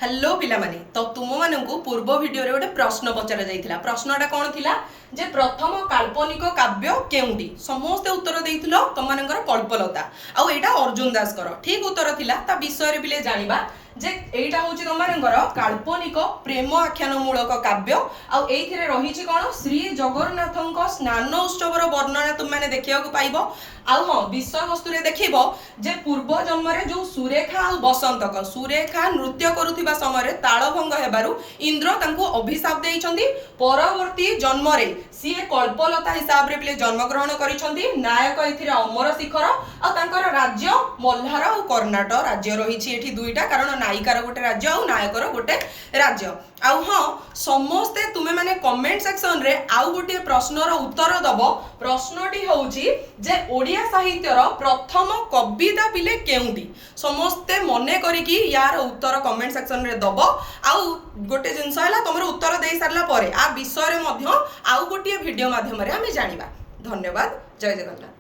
Hello ପିଲାମାନେ, ତ ତୁମମାନଙ୍କୁ ପୂର୍ବ ଭିଡ଼ିଓରେ ଗୋଟେ ପ୍ରଶ୍ନ ପଚରା ଯାଇଥିଲା। ପ୍ରଶ୍ନଟା କ'ଣ ଥିଲା ଯେ ପ୍ରଥମ କାଳ୍ପନିକ କାବ୍ୟ କେଉଁଟି? ସମସ୍ତେ ଉତ୍ତର ଦେଇଥିଲ ତମମାନଙ୍କର କଳ୍ପଲତା, ଆଉ ଏଇଟା ଅର୍ଜୁନ ଦାସଙ୍କର ଠିକ ଉତ୍ତର ଥିଲା। ତା ବିଷୟରେ ପିଲେ ଜାଣିବା ଯେ ଏଇଟା ହଉଛି ତମମାନଙ୍କର କାଳ୍ପନିକ ପ୍ରେମ ଆଖ୍ୟାନ ମୂଳକ କାବ୍ୟ। ଆଉ ଏଇଥିରେ ରହିଛି କ'ଣ? ଶ୍ରୀ ଜଗନ୍ନାଥଙ୍କ ସ୍ନାନ ଉତ୍ସବର ବର୍ଣ୍ଣନା ତୁମେମାନେ ଦେଖିବାକୁ ପାଇବ। ଆଉ ହଁ, ବିଷୟବସ୍ତୁରେ ଦେଖିବ ଯେ ପୂର୍ବ ଜନ୍ମରେ ଯୋଉ ସୁରେଖା ଆଉ ବସନ୍ତକ, ସୁରେଖା ନୃତ୍ୟ କରୁଥିବା ସମୟରେ ତାଳଭଙ୍ଗ ହେବାରୁ ଇନ୍ଦ୍ର ତାଙ୍କୁ ଅଭିଶାପ ଦେଇଛନ୍ତି। ପରବର୍ତ୍ତୀ ଜନ୍ମରେ ସିଏ କଳ୍ପଲତା ହିସାବରେ ପିଲେ ଜନ୍ମଗ୍ରହଣ କରିଛନ୍ତି। ନାୟକ ଏଥିରେ ଅମର ଶିଖର, ଆଉ ତାଙ୍କର ରାଜ୍ୟ ମହ୍ଲାର ଆଉ କର୍ଣ୍ଣାଟ ରାଜ୍ୟ ରହିଛି ଏଠି ଦୁଇଟା, କାରଣ ନାୟିକାର ଗୋଟେ ରାଜ୍ୟ ଆଉ ନାୟକର ଗୋଟେ ରାଜ୍ୟ। ଆଉ ହଁ, ସମସ୍ତେ ତୁମେମାନେ କମେଣ୍ଟ ସେକ୍ସନରେ ଆଉ ଗୋଟିଏ ପ୍ରଶ୍ନର ଉତ୍ତର ଦବ। ପ୍ରଶ୍ନଟି ହେଉଛି ଯେ ଓଡ଼ିଆ ସାହିତ୍ୟର ପ୍ରଥମ କବିତା ପିଲେ କେଉଁଟି? ସମସ୍ତେ ମନେ କରିକି ୟାର ଉତ୍ତର କମେଣ୍ଟ ସେକ୍ସନରେ ଦବ। ଆଉ ଗୋଟେ ଜିନିଷ ହେଲା, ତମର ଉତ୍ତର ଦେଇ ସାରିଲା ପରେ ଆ ବିଷୟରେ ମଧ୍ୟ ଆଉ ଗୋଟିଏ ଭିଡ଼ିଓ ମାଧ୍ୟମରେ ଆମେ ଜାଣିବା। ଧନ୍ୟବାଦ, ଜୟ ଜଗନ୍ନାଥ।